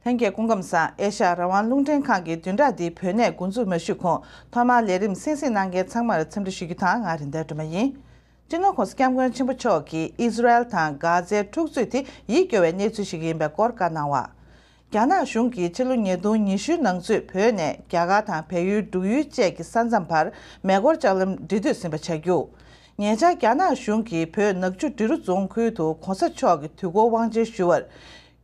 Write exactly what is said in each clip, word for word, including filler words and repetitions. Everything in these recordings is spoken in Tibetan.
ལྷན་རྒྱས་སྐུ་ཁམས་བཟང་། ཨེ་ཤ་ཡ་རང་དབང་རླུང་འཕྲིན་ཁང་གི་བདུན་ཕྲག་འདིའི་བོད་གནས་འགོ་འཛུགས་མ་ཞུས་གོང་ཐོག་མར་ལས་རིམ་གསན་གཟིགས་གནང་མཁན་ཚང་མར་འཚམས་འདྲི་ཞུ་རྒྱུ་དང་། ང་རིན་ལྡན་སྒྲོལ་མ་ཡིན། སྤྱི་ནོར་༸གོང་ས་༸སྐྱབས་མགོན་ཆེན་པོ་མཆོག་གིས་ཨི་ཟི་རལ་དང་གྷ་ཛའི་འཁྲུག་རྩོད་དེ་ཡིད་སྐྱོ་བའི་གནས་ཚུལ་ཞིག་ཡིན་པའི་སྐོར་བཀའ་གནང་བ། རྒྱ་ནག་གཞུང་གིས་ཕྱི་ལོ་ཉིས་སྟོང་ཉི་ཤུའི་ནང་ཚུད་བོད་ནས་རྒྱ་གར་དང་བལ་ཡུལ་འབྲུག་ཡུལ་བཅས་ཀྱི་ས་མཚམས་བར་མེ་འཁོར་ལྕགས་ལམ་འབྲི་སྡོད་ཟིན་པ་བྱ་རྒྱུ། ཉེ་ཆར་རྒྱ་ནག་གཞུང་གིས་བོད་ནག་ཆུ་འབྲི་རུ་རྫོང་ཁུལ་དུ་༸གོང་ས་མཆོག་གི་དུས་འཁོར་དབང་ཆེན་ཞུ་བར་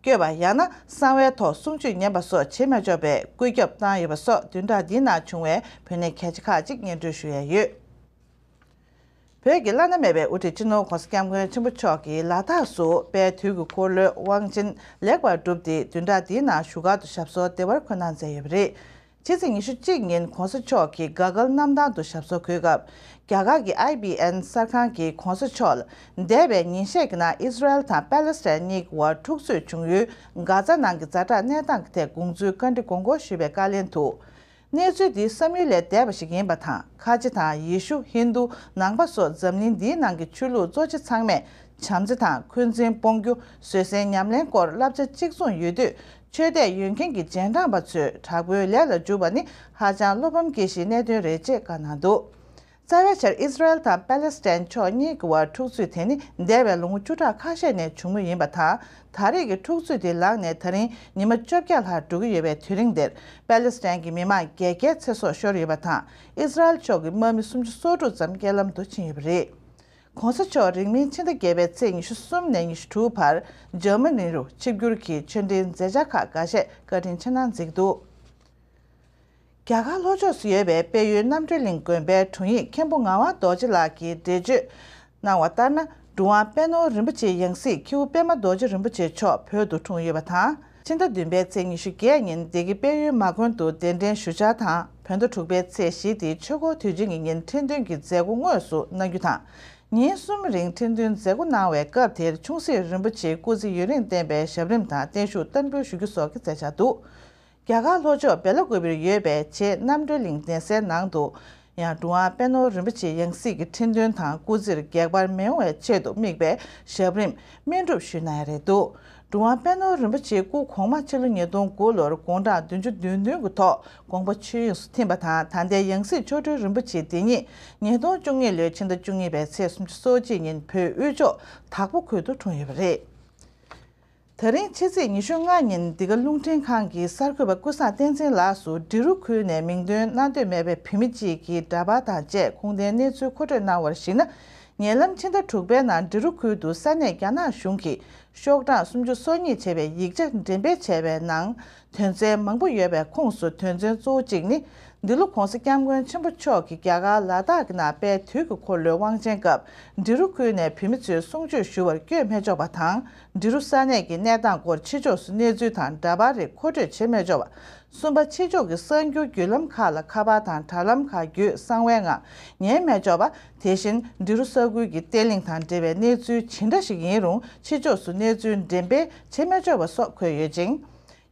བསྐྱོད་པ། ཡང་ན་གསང་བའི་ཐོག་གསུང་ཆོས་ཉན་པ་སོགས་བྱེད་མི་ཆོག་པའི་བཀོད་ཁྱབ་བཏང་ཡོད་པ་སོགས་བདུན་ཕྲག་འདིའི་ནང་བྱུང་བའི་བོད་གནས་གལ་ཆེ་ཁག་ཅིག་སྙན་སྒྲོན་ཞུ་ཡ་ཡོད། བོད་ཀྱི་བླ་ན་མེད་པའི་དབུ་ཁྲིད་སྤྱི་ནོར་༸གོང་ས་༸སྐྱབས་མགོན་ཆེན་པོ་མཆོག་གིས་ལ་དྭགས་སུ་དཔལ་དུས་ཀྱི་འཁོར་ལོའི་དབང་ཆེན་ལེགས་པར་གྲུབ་སྟེ་བདུན་ཕྲག་འདིའི་ནང་བཞུགས་སྒར་དུ་ཞབས་སོར་བདེ་བར་འཁོད་གནང་མཛད་ཡོད་པ་རེད། ཕྱི་ཚེས་ཉི་ཤུ་གཅིག་ཉིན་༸གོང་ས་མཆོག་གིས་གྷ་གྷལ་གནམ་ཐང་དུ་ཞབས་སོར་འཁོད་སྐབས། རྒྱ་གར་གྱི་ཨའི་བི་ཨེན་གསར་ཁང་གིས་༸གོང་ས་མཆོག་ལ་འདས་པའི་ཉིན་ཤས་ཀྱི་ནང་ཨི་སི་རལ་དང་པ་ལེ་སི་ཐན་གཉིས་ཀྱི་དབར་འཁྲུག་རྩོད་བྱུང་ཡུལ་གྷ་ཛ་ནང་གི་ཛ་དྲག་གནས་སྟངས་ཀྱི་ཐད་དགོངས་ཚུལ་བཀའ་འདྲི་དགོངས་སྐོར་ཞུས་པའི་བཀའ་ལན་དུ། གནས་ཚུལ་འདི་བསམ་ཡུལ་ལས་འདས་པ་ཞིག་ཡིན་པ་དང་། ཁ་ཆེ་དང་ཡེ་ཤུ། ཧིན་རྡུ། ནང་པ་སོགས་འཛམ་གླིང་འདིའི་ནང་གི་ཆོས་ལུགས་གཙོ་ཆེ་ཚང་མས་བྱམས་བརྩེ་དང་འཁོན་འཛིན་སྤོང་རྒྱུ། བཟོད་བསྲན་ཉམས་ལེན་སྐོར་བསླབ་བྱ་གཅིག་མཚུངས་ཡོད་དུས། ཆོས་དད་ཡོད་མཁན་གྱི་རྗེས་འབྲང་པ་ཚོས་དྲག་པོའི་ལས་ལ་འཇུག་པ་ནི་ཧ་ཅང་བློ་ཕམ་སྐྱེ་གཞིའི་གནད་དོན་རེད་ཅེས་བཀའ་གནང་འདུག། རྩ་བའི་ཆར་ཨི་སི་རལ་དང་པ་ལེ་སི་ཐན་ཕྱོགས་གཉིས་ཀྱི་དབར་འཁྲུག་རྩོད་དེ་ནི་འདས་པའི་ལོ་ངོ་བཅུ་ཕྲག་ཁ་ཤས་ནས་བྱུང་མུས་ཡིན་པ་དང་། ད་རེས་ཀྱི་འཁྲུག་རྩོད་དེ་ལངས་ནས་ད་རིང་ཉི་མ་བཅོ་བརྒྱད་ལྷག་འགྲོ་གི་ཡོད་པའི་དུས་རིང་འདིར། པ་ལེ་སི་ཐན་གྱི་མི་མང་བརྒྱད་བརྒྱའི་ཚེ་སྲོག་ཤོར་ཡོད་པ་དང་། ཨི་སི་རལ་ཕྱོགས་ཀྱི་དམག་མི་སུམ་ཅུ་སོ་དྲུག་ཙམ་རྐྱེན་ལམ་དུ་ཕྱིན་ཡོད་པ་རེད། ༸གོང་ས་མཆོག་རིང་མིན་ཕྱི་ཟླ་བརྒྱད་པའི་ཚེས་ཉི་ཤུ་གསུམ་ནས་ཉི་ཤུ་དྲུག་བར་འཇར་མ་ནི་རུ་ཆིབས་བསྒྱུར་གྱིས་ཆོས་འབྲེལ་མཛད་འཆར་ཁག་འགའ་ཤས་བཀའ་དྲིན་ཆེ་གནང་མཛད་ཀྱི་འདུག། རྒྱ་གར་ལྷོ་ཕྱོགས་སུ་ཡོད་པའི་དཔལ་ཡུལ་རྣམ་གྲོལ་གླིང་དགོན་པའི་དྲུང་ཡིག་མཁན་པོ་ངག་དབང་རྡོ་རྗེ་ལགས་ཀྱིས་འགྲེལ་བརྗོད་གནང་བ་ལྟར་ན། གྲུབ་དབང་པད་ནོར་རིན་པོ་ཆེའི་ཡང་སྲིད་ཁྱེའུ་པད་མ་རྡོ་རྗེ་རིན་པོ་ཆེ་མཆོག་བོད་དུ་འཁྲུངས་ཡོད་པ་དང་། ཕྱི་ཟླ་བདུན་པའི་ཚེས་ཉི་ཤུ་བརྒྱད་ཉིན་སྡེ་དགེ་དཔལ་ཡུལ་མ་དགོན་དུ་གདན་འདྲེན་ཞུ་འཆར་དང་། བོད་ཟླ་དྲུག་པའི་ཚེས་བཞི་སྟེ་ཆོས་འཁོར་དུས་ཆེན་གྱི་ཉིན་ཁྲི་འདོན་གྱི་མཛད་སྒོ་དངོས་སུ་གནང་རྒྱུ་དང་། ཉིན་གསུམ་རིང་ཁྲི་འདོན་མཛད་སྒོ་གནང་བའི་སྐབས་དེར་ཆུང་སྲིད་རིན་པོ་ཆེའི་སྐུ་ཚེ་ཡུན་རིང་བརྟན་པའི་ཞབས་རིམ་དང་བརྟན་བཞུགས་བསྟར་འབུལ་ཞུ་རྒྱུ་སོགས་ཀྱི་མཛད་འཆར་འདུག། རྒྱ་གར་ལྷོ་ཕྱོགས་སྦེ་ལ་ཀུ་པེར་ཡོད་པའི་བྱེས་རྣམ་གྲོལ་གླིང་གདན་སའི་ནང་དུ་ཡང་གྲུབ་དབང་པད་ནོར་རིན་པོ་ཆེའི་ཡང་སྲིད་ཀྱི་ཁྲི་འདོན་དང་སྐུ་ཚེར་འགེགས་པར་མི་འོང་བའི་ཆེད་དུ་དམིགས་པའི་ཞབས་རིམ་སྨིན་སྒྲུབ་ཞུས་གནང་ཡ་རེད་འདུག། གྲུབ་དབང་པད་ནོར་རིན་པོ་ཆེའི་སྐུ་གོང་མ་ཕྱི་ལོ་ཉིས་སྟོང་དགུ་ལོར་དགུང་གྲངས་བདུན་ཅུ་དོན་བདུན་གྱི་ཐོག་དགོངས་པ་ཆོས་དབྱིངས་སུ་ཐིམ་པ་དང་། ད་ལྟའི་ཡང་སྲིད་མཆོག་སྤྲུལ་རིན་པོ་ཆེ་འདི་ཉིད་ཉིས་སྟོང་བཅུ་གཉིས་ལོའི་ཕྱི་ཟླ་བཅུ་གཉིས་པའི་ཚེས་སུམ་ཅུ་སོ་གཅིག་ཉིན་བོད་དབུས་ཕྱོགས་དྭགས་པོ་ཁུལ་དུ་འཁྲུངས་ཡོད་པ་རེད། ད་རིང་ཕྱི་ཚེས་ཉི་ཤུ་ལྔ་ཉིན་འདི་ག་རླུང་འཕྲིན་ཁང་གི་གསར་འགོད་པ་ཀུན་བཟང་བསྟན་འཛིན་ལགས་སུ་འབྲི་རུ་ཁུལ་ནས་མིང་འདོན་གནང་འདོད་མེད་པའི་བོད་མི་གཅིག་གིས་འདྲ་པར་དང་བཅས་ཁུངས་ལྡན་གནས་ཚུལ་མཁོ་སྤྲོད་གནང་བར་གཞིགས་ན། ཉེ་ལམ་ཕྱི་ཟླ་དྲུག་པའི་ནང་འབྲི་རུ་ཁུལ་དུ་ས་གནས་རྒྱ་ནག་གཞུང་གིས་ཤོག་གྲངས་སུམ་ཅུ་སོ་གཉིས་བྱས་པའི་ཡིག་ཆ་འགྲེམས་སྤེལ་བྱས་པའི་ནང་དོན་ཚན་མང་པོ་ཡོད་པའི་ཁོངས་སུ་དོན་ཚན་གཙོ་བོ་གཅིག་ནི། འདི་ལོ་༸གོང་ས་༸སྐྱབས་མགོན་ཆེན་པོ་མཆོག་གིས་རྒྱ་གར་ལ་དྭགས་ཀྱི་ནང་དཔལ་དུས་ཀྱི་འཁོར་ལོའི་དབང་ཆེན་སྐབས་འབྲི་རུ་ཁུལ་ནས་བོད་མི་ཚོས་གསུང་ཆོས་ཞུ་བར་བསྐྱོད་མི་ཆོག་པ་དང་། འབྲི་རུ་ས་གནས་ཀྱི་གནས་སྟངས་སྐོར་ཕྱི་ཕྱོགས་སུ་གནས་ཚུལ་དང་འདྲ་པར་རིགས་མཁོ་སྤྲོད་བྱེད་མི་ཆོག་པ། གསུམ་པ། ཕྱི་ཕྱོགས་ཀྱི་གསར་འགྱུར་བརྒྱུད་ལམ་ཁག་ལ་ཁ་པར་དང་དྲ་ལམ་ཁག་བརྒྱུད་གསང་བའི་ངང་ཉན་མི་ཆོག་པ། དེ་བཞིན་འབྲི་རུ་ས་ཁུལ་གྱི་བརྟན་ལྷིང་དང་འབྲེལ་བའི་གནས་ཚུལ་ཇི་འདྲ་ཞིག་ཡིན་རུང་ཕྱི་ཕྱོགས་སུ་གནས་ཚུལ་འགྲེམས་སྤེལ་བྱེད་མི་ཆོག་པ་སོགས་འཁོད་ཡོད་ཅིང་།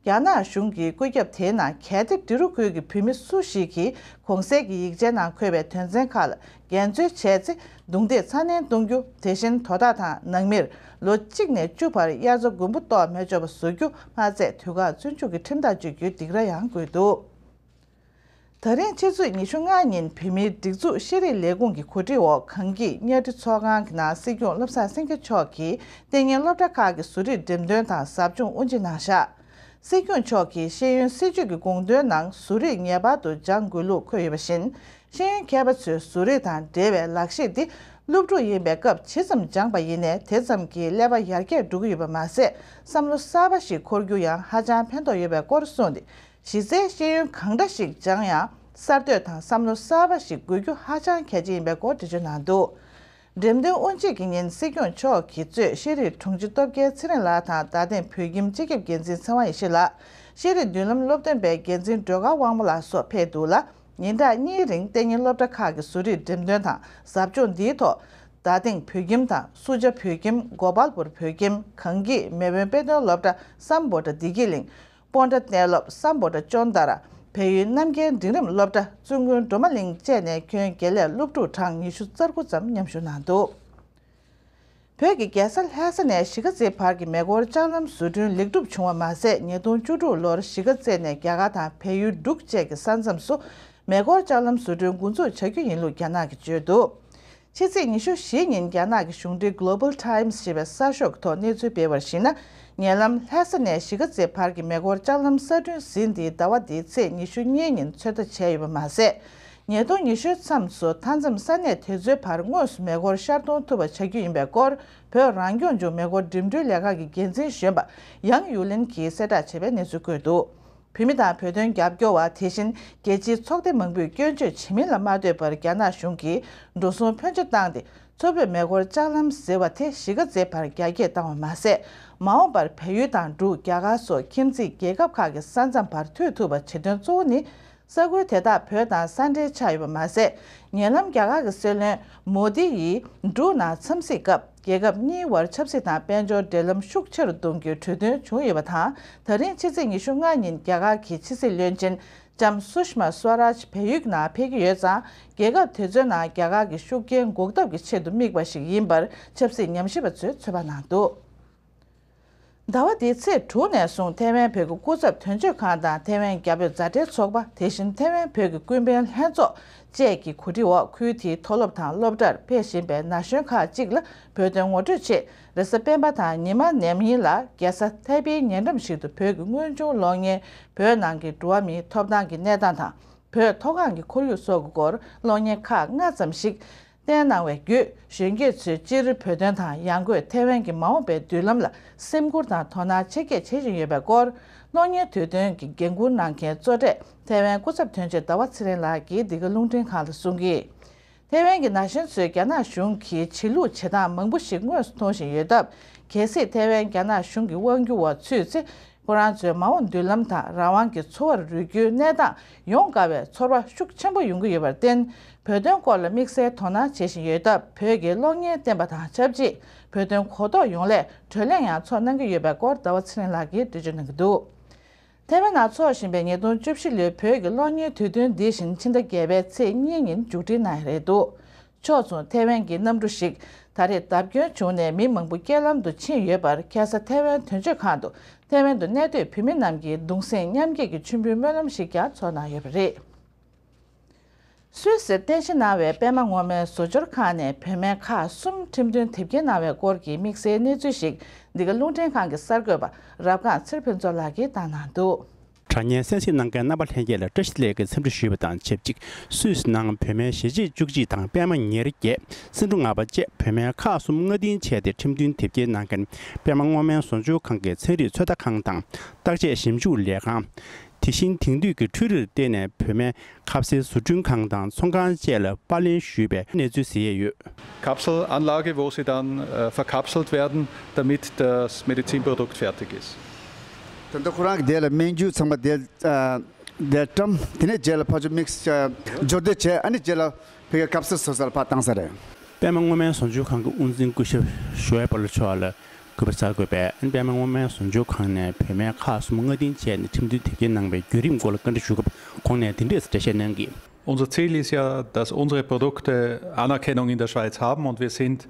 རྒྱ་ནག་གཞུང་གི་བཀོད་ཁྱབ་དེའི་ནང་གལ་ཏེ་འབྲི་རུ་ཁུལ་གྱི་བོད་མི་སུ་ཞིག་གིས་གོང་གསལ་གྱི་ཡིག་ཆའི་ནང་འཁོད་པའི་དོན་ཚན་ཁག་ལ་འགལ་འཛོལ་བྱས་ཚེ་རྡུང་རྡེག་ཚ་ནན་གཏོང་རྒྱུ། དེ་བཞིན་དོ་བདག་དང་ནང་མིར་ལོ་གཅིག་ནས་བཅུ་བར་དབྱར་རྩྭ་དགུན་འབུ་གཏོགས་མི་ཆོག་པ་བཟོ་རྒྱུ་མ་ཚད་དུས་བཀག་བཙོན་འཇུག་གི་ཁྲིམས་ཐག་གཅོད་རྒྱུའི་སྡིགས་ར་ཡང་བཀོད་འདུག། ད་རིང་ཕྱི་ཚེས་ཉི་ཤུ་ལྔ་ཉིན་བོད་མིའི་སྒྲིག་འཛུགས་ཤེས་རིག་ལས་ཁུངས་ཀྱི་གོ་སྒྲིག་འོག་གངས་སྐྱིད་གཉའ་ཁྲི་ཚོགས་ཁང་གི་ནང་སྲིད་སྐྱོང་བློ་བཟང་སེང་གེ་མཆོག་གིས་གཏན་ཉིན་སློབ་གྲྭ་ཁག་གི་བཟོ་རིག་འགྲེམས་སྟོན་དང་ཟབ་སྦྱོང་དབུ་འབྱེད་གནང་བཞག། སྲིད་སྐྱོང་མཆོག་གིས་ཤེས་ཡོན་སྲིད་བྱུས་ཀྱི་དགོངས་དོན་ནང་བཟོ་རིག་ངེས་པར་དུ་སྦྱང་དགོས་ལུགས་འཁོད་ཡོད་པ་བཞིན། ཤེས་ཡོན་མཁས་པ་ཚོས་བཟོ་རིག་དང་འབྲེལ་བའི་ལག་ཤེས་འདི་སློབ་ཕྲུག་ཡིན་པའི་སྐབས་ཇི་ཙམ་སྦྱངས་པ་ཡིན་ནའི་དེ་ཙམ་གྱིས་ཀླད་པ་ཡར་རྒྱས་འགྲོ་གི་ཡོད་པ་མ་ཟད། བསམ་བློ་གསར་པ་ཞིག་འཁོར་རྒྱུ་ཡང་ཧ་ཅང་ཕན་ཐོགས་ཡོད་པའི་སྐོར་གསུངས་ཏེ། གཞི་རྩའི་ཤེས་ཡོན་གང་འདྲ་ཞིག་སྦྱངས་ཡང་གསར་གཏོད་དང་བསམ་བློ་གསར་པ་ཞིག་དགོས་རྒྱུ་ཧ་ཅང་གལ་ཆེ་ཡིན་པའི་སྐོར་འགྲེལ་བརྗོད་གནང་འདུག། འགྲེམས་སྟོན་དབུ་འབྱེད་ཀྱི་ཉིན་སྲིད་སྐྱོང་མཆོག་གིས་གཙོས་ཤེས་རིག་དྲུང་ཆེ་སྟོབས་རྒྱལ་ཚེ་རིང་ལགས་དང་རྡ་སྟེང་བོད་ཁྱིམ་སྤྱི་ཁྱབ་འགན་འཛིན་ཚེ་དབང་ཡེ་ཤེས་ལགས། ཤེས་རིག་མདུན་ལམ་སློབ་སྟོན་པའི་འགན་འཛིན་སྒྲོལ་དཀར་དབང་མོ་ལགས་སོགས་ཕེབས་འདུག་ལ། ཉིན་གྲངས་གཉིས་རིང་གཏན་ཉིན་སློབ་གྲྭ་ཁག་གི་བཟོ་རིག་འགྲེམས་སྟོན་དང་ཟབ་སྦྱོང་འདིའི་ཐོག་རྡ་སྟེང་བོད་ཁྱིམ་དང་སུ་ཇཱ་བོད་ཁྱིམ། གོ་པལ་པུར་བོད་ཁྱིམ། གངས་སྐྱིད་མེས་དབོན་དཔེ་སྟོན་སློབ་གྲྭ། སམ་བྷོ་ཊ་བདེ་སྐྱིད་གླིང་། སྤོན་ཊ་གནས་སློབ། སམ་བྷོ་ཊ་ཅོན་ཏ་ར། བལ་ཡུལ་རྣམ་རྒྱལ་འབྲིང་རིམ་སློབ་གྲྭ། བཙུན་དགོན་སྒྲོལ་མ་གླིང་བཅས་ནས་ཁྱོན་དགེ་ལས་སློབ་ཕྲུག་གྲངས་ཉི་ཤུ་རྩ་དགུ་ཙམ་མཉམ་ཞུགས་གནང་འདུག། བོད་ཀྱི་རྒྱལ་ས་ལྷ་ས་ནས་གཞིས་ཀ་རྩེའི་བར་གྱི་མེ་འཁོར་ལྕགས་ལམ་བཟོ་སྐྲུན་ལེགས་གྲུབ་བྱུང་བ་མ་ཟད། ཉིས་སྟོང་བཅུ་དྲུག་ལོར་གཞིས་ཀ་རྩེ་ནས་རྒྱ་གར་དང་བལ་ཡུལ་འབྲུག་བཅས་ཀྱི་ས་མཚམས་སུ་མེ་འཁོར་ལྕགས་ལམ་བཟོ་སྐྲུན་འགོ་འཛུགས་བྱ་རྒྱུ་ཡིན་ལུགས་རྒྱ་ནག་གིས་བརྗོད་འདུག་ཕྱི་ཚེས་ཉི་ཤུ་བཞི་ཉིན་རྒྱ་ནག་གི་གཞུང་འབྲེལ་Global Times ཞེས་པའི་གསར་ཤོག་གི་ཐོག་གནས་ཚུལ་སྤེལ་བར་གཞིགས་ན། ཉེ་ལམ་ལྷ་ས་ནས་གཞིས་ཀ་རྩེ་བར་གྱི་མེ་འཁོར་ལྕགས་ལམ་གསར་སྐྲུན་ཟིན་དེ་ཟླ་བ་འདིའི་ཚེས་ཉི་ཤུ་གཉིས་ཉིན་ཚོད་ལྟ་བྱས་ཡོད་པ་མ་ཟད། ཉིས་སྟོང་ཉི་ཤུའི་མཚམས་སུ་མཐའ་མཚམས་ས་གནས་དེ་ཚོའི་བར་དངོས་སུ་མེ་འཁོར་ཤར་གཏོང་ཐུབ་པ་བྱ་རྒྱུ་ཡིན་པའི་སྐོར། བོད་རང་སྐྱོང་ལྗོངས་མེ་འཁོར་འགྲིམ་འགྲུལ་ལས་ཁང་གི་འགན་འཛིན་གཞོན་པ་ཡང་ཡུ་ལིན་གྱིས་གསལ་བསྒྲགས་བྱས་པའི་གནས་ཚུལ་བཀོད་འདུག་བོད་མི་དང་བོད་དོན་རྒྱབ་སྐྱོར་བ། དེ་བཞིན་རྒྱལ་སྤྱིའི་ཚོགས་སྡེ་མང་པོས་སྐྱོན་བརྗོད་བྱེད་མིན་ལ་མ་ལྟོས་པར། རྒྱ་ནག་གཞུང་གིས་འགྲོ་སོང་ཕོན་ཆེ་བཏང་སྟེ། མཚོ་བོད་མེ་འཁོར་ལྕགས་ལམ་ཟེར་བ་དེ་གཞིས་ཀ་རྩེའི་བར་རྒྱ་སྐྱེད་བཏང་བ་མ་ཟད། མ་འོངས་པར་བལ་ཡུལ་དང་འབྲུག་རྒྱ་གར་སོགས་ཁྱིམ་མཚེས་རྒྱལ་ཁབ་ཁག་གི་ས་མཚམས་བར་མཐུད་ཐུབ་པ་བྱེད་དོན་གཙོ་བོ་ནི། ས་ཁུལ་དེ་དག་བོད་དང་ས་འབྲེལ་ཆགས་ཡོད་པ་མ་ཟད། ཉེ་ལམ་རྒྱ་གར་གྱི་སྲིད་བློན་མོ་དི་ཡིས་འབྲུག་ནང་འཚམས་གཟིགས་སྐབས། རྒྱལ་ཁབ་གཉིས་བར་ཆབ་སྲིད་དང་དཔལ་འབྱོར་འབྲེལ་ལམ་ཤུགས་ཆེ་རུ་གཏོང་རྒྱུའི་གྲོས་མཐུན་བྱུང་ཡོད་པ་དང་། ད་རིང་ཕྱི་ཚེས་ཉི་ཤུ་ལྔ་ཉིན་རྒྱ་གར་གྱི་ཕྱི་སྲིད་བློན་ཆེན་ལྕམ་སུཤ་མ་སུ་ཝ་རཱཇ་བལ་ཡུལ་ནང་ཕེབས་ཀྱི་ཡོད་ཙང་། རྒྱལ་ཁབ་དེ་ཚོའི་ནང་རྒྱ་གར་གྱི་ཤུགས་རྐྱེན་འགོག་ཐབས་ཀྱི་ཆེད་དུ་དམིགས་པ་ཞིག་ཡིན་པར་ཆབ་སྲིད་ཉམས་ཞིབ་པ་ཚོས་ཚོད་དཔག་གནང་འདུག་ཟླ་བ་འདིའི་ཚེས་དྲུག་ནས་བཟུང་ཐའེ་ཝན་བོད་ཀྱི་སྐུ་ཚབ་དོན་གཅོད་ཁང་དང་ཐའེ་ཝན་རྒྱ་བོད་མཛའ་འབྲེལ་ཚོགས་པ། དེ་བཞིན་ཐའེ་ཝན་བོད་ཀྱི་ཀུན་ཕན་ལྷན་ཚོགས་བཅས་ཀྱི་གོ་སྒྲིག་འོག་ཁུལ་དེའི་མཐོ་སློབ་དང་སློབ་གྲྭར་ཕེབས་བཞིན་པའི་ན་གཞོན་ཁག་ཅིག་ལ་བོད་དོན་ངོ་སྤྲོད་ཆེད་རེས་གཟའ་སྤེན་པ་དང་ཉི་མ་ནེམ་ཉིན་ལ་རྒྱལ་ས་ཐའེ་པེའི་ཉེ་འགྲམ་ཞིག་ཏུ་བོད་ཀྱི་དངོས་བྱུང་གློག་བརྙན། བོད་ནང་གི་འགྲོ་བ་མིའི་ཐོབ་ཐང་གི་གནས་སྟངས་དང་། བོད་མཐོ་སྒང་གི་ཁོར་ཡུག་སོགས་ཀྱི་སྐོར་གློག་བརྙན་ཁག་ལྔ་ཙམ་ཞིག་བསྟན་གནང་བའི་བརྒྱུད། གཞོན་སྐྱེས་ཚོས་སྤྱིར་བོད་དོན་དང་ཡང་སྒོས་ཐའེ་ཝན་གྱི་མ་འོངས་པའི་མདུན་ལམ་ལ་སེམས་ཁུར་དང་དོ་སྣང་ཆེ་བསྐྱེད་བྱེད་བཞིན་ཡོད་པའི་སྐོར། གློག་བརྙན་དུས་སྟོན་གྱི་འགན་འཁུར་གནང་མཁན་གཙོ་གྲས་ཐའེ་ཝན་སྐུ་ཚབ་དོན་གཅོད་ཟླ་བ་ཚེ་རིང་ལགས་ཀྱིས་འདི་ག་རླུང་འཕྲིན་ཁང་ལ་གསུངས་ཀྱིས། ཐའེ་ཝན་གྱི་ན་གཞོན་ཚོས་རྒྱ་ནག་གཞུང་གིས་བྱེད་ལུགས་བྱེད་སྟངས་མང་པོ་ཞིག་དངོས་སུ་མཐོང་བཞིན་ཡོད་སྟབས། གལ་སྲིད་ཐའེ་ཝན་རྒྱ་ནག་གཞུང་གི་དབང་སྒྱུར་འོག་ཚུད་ཚེ། ཁོ་རང་ཚོའི་མ་འོངས་མདུན་ལམ་དང་རང་དབང་གི་འཚོ་བར་རོལ་རྒྱུའི་གནས་སྟངས་ཡོང་དཀའ་བའི་ཚོར་བ་ཤུགས་ཆེན་པོ་ཡོང་གི་ཡོད་པར་བརྟེན། བོད་དོན་སྐོར་ལ་དམིགས་བསལ་དོ་སྣང་བྱེད་བཞིན་ཡོད་སྟབས། བོད་ཀྱི་གློག་བརྙན་བསྟན་པ་དང་ཆབས་ཅིག་བོད་དོན་གོ་རྟོགས་ཡོང་སླད་བགྲོ་གླེང་ཡང་ཚོགས་གནང་གི་ཡོད་པའི་སྐོར་ཟླ་བ་ཚེ་རིང་ལགས་ཀྱིས་འགྲེལ་བརྗོད་གནང་གི་འདུག་ཐའེ་ཝན་ནང་འཚོགས་བཞིན་པའི་ཉིས་སྟོང་བཅུ་བཞི་ལོའི་བོད་ཀྱི་གློག་བརྙན་དུས་སྟོན་འདི་བཞིན་ཕྱི་ཟླ་བརྒྱད་པའི་ཚེས་གཉིས་ཉིན་མཇུག་སྒྲིལ་གནང་ཡ་རེད་འདུག་ཕྱོགས་མཚུངས་ཐའེ་ཝན་གྱི་གནམ་གྲུ་ཞིག་ད་རེས་བརྡབ་སྐྱོན་བྱུང་ནས་མི་མང་པོ་རྐྱེན་ལམ་དུ་ཕྱིན་ཡོད་པར། ཁ་སང་ཐའེ་ཝན་དོན་གཅོད་ཁང་དུ་ཐའེ་ཝན་དུ་གནས་སྡོད་བོད་མི་རྣམས་ཀྱིས་གདུང་སེམས་མཉམ་སྐྱེད་ཀྱི་མཆོད་འབུལ་སྨོན་ལམ་ཞིག་ཀྱང་ཚོགས་གནང་ཡོད་པ་རེད། སུད་སིར་རྟེན་གཞི་གནང་བའི་པད་མ་སྔོན་མའི་བཟོ་སྦྱོར་ཁང་ནས་བུད་མེད་ཁག་གསུམ་ཁྲིམས་མཐུན་དེབ་སྐྱེལ་གནང་བའི་སྐོར་གྱི་དམིགས་བསལ་གནས་ཚུལ་ཞིག་འདི་ག་རླུང་འཕྲིན་ཁང་གི་གསར་འགོད་པ་རབ་སྒང་ཚེ་རིང་ཕུན་ཚོགས་ལགས་ཀྱིས་བཏང་གནང་འདུག་དྲ་བརྙན་གསན་གཟིགས་གནང་མཁན་རྣམ་པ་ལྷན་རྒྱས་ལ་བཀྲ་ཤིས་བདེ་ལེགས་ཀྱི་འཚམས་འདྲི་ཞུས་པ་དང་ཆབས་ཅིག་སུད་སི་ནང་བུད་མེད་ཞེ་གཅིག་བཅུ་གཅིག་དང་པད་མ་ཉེར་བརྒྱད། སེང་འབྲུག་ལྔ་པ་བཅས་བུད་མེད་ཁག་གསུམ་སྔ་རྟིང་བྱས་ཏེ་ཁྲིམས་མཐུན་དེབ་སྐྱེལ་གནང་མཁན་པད་མ་སྔོན་མའི་བཟོ་སྦྱོར་ཁང་གི་ཚན་རིག་ཚོད་ལྟ་ཁང་དང་བརྟག་དཔྱད་ཞིབ་འཇུག་ལས་ཁང་། དེ་བཞིན་དེང་དུས་ཀྱི་འཕྲུལ་རིགས་བརྟེན་ནས་བུད་མེད་ཁ་ཟས་བཟོ་སྐྲུན་ཁང་དང་ཚོང་ཁང་བཅས་ལ་པར་ལེན་ཞུས་པའི་གནས་ཚུལ་གཟིགས་ཡས་ཡོད། Kapselanlage, wo sie dann, äh, verkapselt werden, damit das Medizinprodukt fertig ist. ད་ལྟ་ཁོ་རང་གི་དེ་ལ་སྨན་རྒྱུ་ཚང་མ་དེ་ཨ་དེ་བཀྲམ། དེ་ནས་རྗེས་ལ་ཕར་ཚུར་དམིགས་སྦྱོར་སྡེབ་བྱས། ཨ་ནི་རྗེས་ལ་ཕ་གིར་ཀབ་སུལ་བཟོ་ས་ལ་ཕར་བཏང་ས་རེད། པད་མ་སྔོན་མའི་བཟོ་བཅོས་ཁང་གི་དབུ་འཛིན་སྐུ་ཞབས་ཞོ་ཨེ་པོ་ལོ་མཆོག་ལ་གུས་པ་གསར་འགོད་པས་པད་མ་སྔོན་མའི་བཟོ་བཅོས་ཁང་ནས་བུད་མེད་ཁག་གསུམ་སྔ་རྟིང་བྱས་ནས་ཁྲིམས་མཐུན་དེབ་སྐྱེལ་གནང་བའི་བརྒྱུད་རིམ་སྐོར་ལ་བཀའ་འདྲི་ཞུ་སྐབས་ཁོང་ནས་འདི་འདྲས་འགྲེལ་བཤད་གནང་གིས། Unser Ziel ist ja, dass unsere Produkte Anerkennung in der Schweiz haben, und wir sind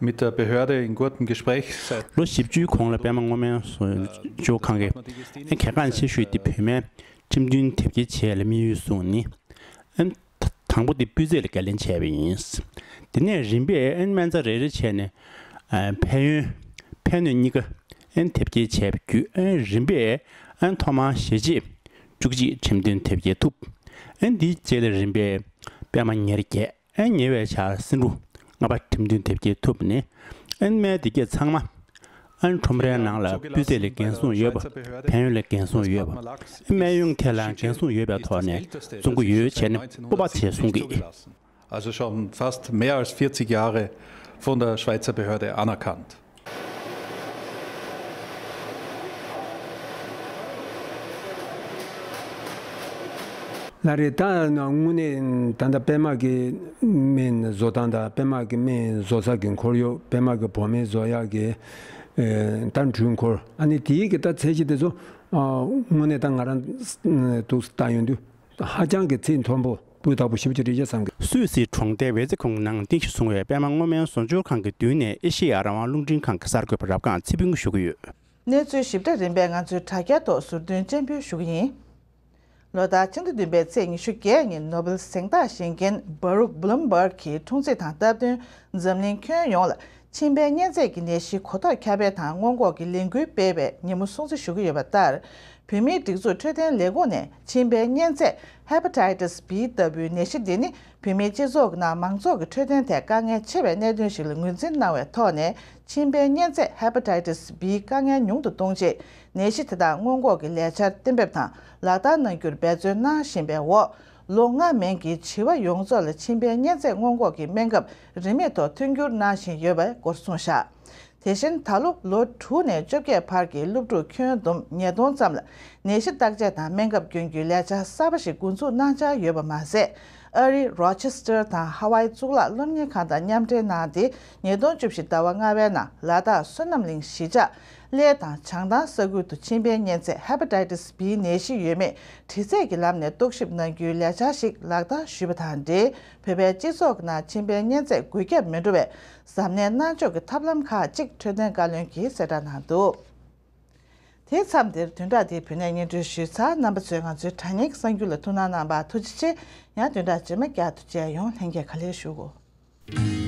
mit der Behörde in gutem Gespräch seit ལོ་བཞི་བཅུའི་གོང་ལ་པད་མ་སྔོན་མའི་བཟོ་བཅོས་ཁང་གིས་གལ་འགངས་ཆེ་ཤོས་དེ་བུད་མེད་ཁྲིམས་མཐུན་དེབ་སྐྱེལ་བྱེད་ཡ་ལ་དམིགས་ཡུལ་བཟུང་ནས། དང་པོ་དེ་སྤུས་ཚད་ལ་འགན་ལེན་བྱས་པ་ཡིན། དེ་ནས་རིམ་པས་སྨན་རྩིས་རེ་རེ་བྱས་ནས་ཕན་ཡོན་ཕན་གནོད་གཉིས་ཀ་དེབ་སྐྱེལ་བྱས་པ་བརྒྱུད། རིམ་པས་ཐོག་མར་ཞེ་གཅིག་བཅུ་གཅིག་ཁྲིམས་མཐུན་དེབ་སྐྱེལ་ཐུབ། དེའི་རྗེས་ལ་རིམ་པས་པད་མ་ཉེར་བརྒྱད། ཉེ་བའི་ཆར་སེང་འབྲུག་ལྔ་པ་ཁྲིམས་མཐུན་དེབ་སྐྱེལ་ཐུབ་ནས། སྨན་དེབ་སྐྱེལ་ཚང་མ་ཁྲོམ་རའི་ནང་ལ་སྤུས་ཚད་ལ་འགན་སྲུང་ཡོད་པ། ཕན་ཡོན་ལ་འགན་སྲུང་ཡོད་པ། སྨན་ཡོན་ཐད་ལ་འགན་སྲུང་ཡོད་པའི་ཐོག་ནས་བཙོང་གི་ཡོད་བྱས་ནས་སྤོབས་པ་བྱས་གསུང་གིས། Also schon fast mehr als vierzig Jahre von der Schweizer Behörde anerkannt. ལགས་རེད། ད་དངོས་གནས་ད་ལྟ་པད་མ་གི་སྨན་བཟོ་སྟངས་དང་པད་མ་གི་སྨན་བཟོ་ས་གི་ཁོར་ཡུག་པད་མ་གི་བོད་སྨན་བཟོ་ཡག་གི་ཨེ་ད་འཕྲུལ་འཁོར། ཨ་ནི་དེའི་གི་ད་ཚད་གཞི་དེ་ཚོ་ཨ་དངོས་གནས་ད་ང་རང་ཨ་འདུག་ལྟ་ཡོང་དུས་ཧ་ཅང་གི་ཚད་མཐོན་པོ། སྤུས་དག་པོ་ཞེ་པོ་ཅིག་རེད་ཅེས་བསམ་གི། སུད་སིའི་གྲོང་རྡལ་ཝེ་ཙེ་ཁུང་ནང་རྟེན་གཞི་བཟུང་བའི་པད་མ་སྔོ་སྨན་བཟོ་སྦྱོར་ཁང་གི་མདུན་ནས་ཨེ་ཤེ་ཡ་རང་དབང་རླུང་འཕྲིན་ཁང་གི་གསར་འགོད་པ་རབ་སྒང་ཚེ་ཕུན་གྱིས་ཞུ་གི་ཡོད། གནས་ཚུལ་ཞིབ་ཕྲ་རིམ་པས་ང་ཚོའི་དྲ་རྒྱའི་ཐོག་ཟུར་འདོན་རྐྱང་ཕུལ་ཞུ་གི་ཡིན། ལོ་ལྟར་ཕྱི་ཟླ་བདུན་པའི་ཚེས་ཉི་ཤུ་བརྒྱད་ཉིན་ནོ་སྦེལ་གཟེངས་རྟགས་བཞེས་མཁན་བྷ་རུག་བྷ་ལུམ་བྷརག་གི་འཁྲུངས་ཚེས་དང་སྟབས་བསྟུན་འཛམ་གླིང་ཁྱོན་ཡོངས་ལ་མཆིན་པའི་གཉན་ཚད་ཀྱི་ནད་གཞི་གོ་རྟོགས་ཁྱབ་སྤེལ་དང་སྔོན་འགོག་གི་ལས་འགུལ་སྤེལ་བའི་ཉིན་མོ་སྲུང་བརྩི་ཞུ་གི་ཡོད་པ་ལྟར། བོད་མིའི་སྒྲིག་འཛུགས་འཕྲོད་བསྟེན་ལས་ཁུངས་ནས་མཆིན་པའི་གཉན་ཚད་Hepatitis B ལྟ་བུའི་ནད་གཞི་འདི་ནི་བོད་མིའི་སྤྱི་ཚོགས་ནང་མང་ཚོགས་ཀྱི་འཕྲོད་བསྟེན་ཐད་དཀའ་ངལ་ཆེ་བའི་གནད་དོན་ཞིག་ལ་ངོས་འཛིན་གནང་བའི་ཐོག་ནས། མཆིན་པའི་གཉན་ཚད་Hepatitis B དཀའ་ངལ་ཉུང་དུ་གཏོང་ཆེད། ནད་གཞི་དེ་དག་སྔོན་འགོག་གི་ལས་འཆར་གཏན་འབེབས་དང་ལག་བསྟར་གནང་རྒྱུར་འབད་བརྩོན་གནང་བཞིན་པའི་འོག་ལོ་ལྔ་མན་གྱི་བྱིས་པ་ཡོངས་རྫོགས་ལ་མཆིན་པའི་གཉན་ཚད་སྔོན་འགོག་གི་སྨན་ཁབ་རིན་མེད་ཐོག་མཐུན་འགྱུར་གནང་བཞིན་ཡོད་པའི་སྐོར་གསུངས་བཞག་དེ་བཞིན་ད་ལོ་ལོ་དྲུག་ནས་བཅོ་བརྒྱད་བར་གྱི་སློབ་ཕྲུག་ཁྱོན་བསྡོམས་ཉིས་སྟོང་ཙམ་ལ་ནད་གཞི་བརྟག་དཔྱད་དང་སྨན་ཁབ་སྐྱོན་རྒྱུའི་ལས་འཆར་གསར་པ་ཞིག་འགོ་འཛུགས་གནང་འཆར་ཡོད་པ་མ་ཟད། ཨ་རིའི་རོ་ཆེ་སི་ཏར་དང་ཧ་ཝའི་གཙུག་ལག་སློབ་གཉེར་ཁང་དང་མཉམ་འབྲེལ་གནང་སྟེ། ཉིས་སྟོང་བཅུ་བཞི་ཟླ་བ་ལྔ་པའི་ནང་ལ་དྭགས་བསོད་ནམས་གླིང་གཞིས་ཆགས་གླེ་དང་བྱང་ཐང་ས་ཁུལ་དུ་མཆིན་པའི་གཉན་ཚད་Hepatitis B ནད་གཞི་ཡོད་མེད་དྲི་རྩད་ཀྱི་ལམ་ནས་རྟོག་ཞིབ་གནང་རྒྱུའི་ལས་འཆར་ཞིག་ལག་བསྟར་ཞུས་པ་དང་འབྲེལ། བོད་པའི་སྤྱི་ཚོགས་ནང་མཆིན་པའི་གཉན་ཚད་འགོས་ཁྱབ་མི་འགྲོ་བའི་གཟབ་ནན་གནང་ཕྱོགས་ཀྱི་ཐབས་ལམ་ཁག་ཅིག་འཕྲོད་བསྟེན་བཀའ་བློན་གྱིས་གསལ་བསྒྲགས་གནང་འདུག་དེའི་མཚམས་འདིར་བདུན་ཕྲག་འདིའི་བོད་གནས་སྙན་སྒྲོན་ཞུས་ཚར། རྣམ་པ་ཚོས་ང་ཚོའི་དྲ་བརྙན་གསར་འགྱུར་ལ་ཐུགས་སྣང་གནང་བར་ཐུགས་རྗེ་ཆེ། ཡང་བདུན་ཕྲག་རྗེས་མ་བསྐྱར་དུ་མཇལ་ཡོང་། ལྷན་རྒྱས་ག་ལེར་བཞུགས་གོ།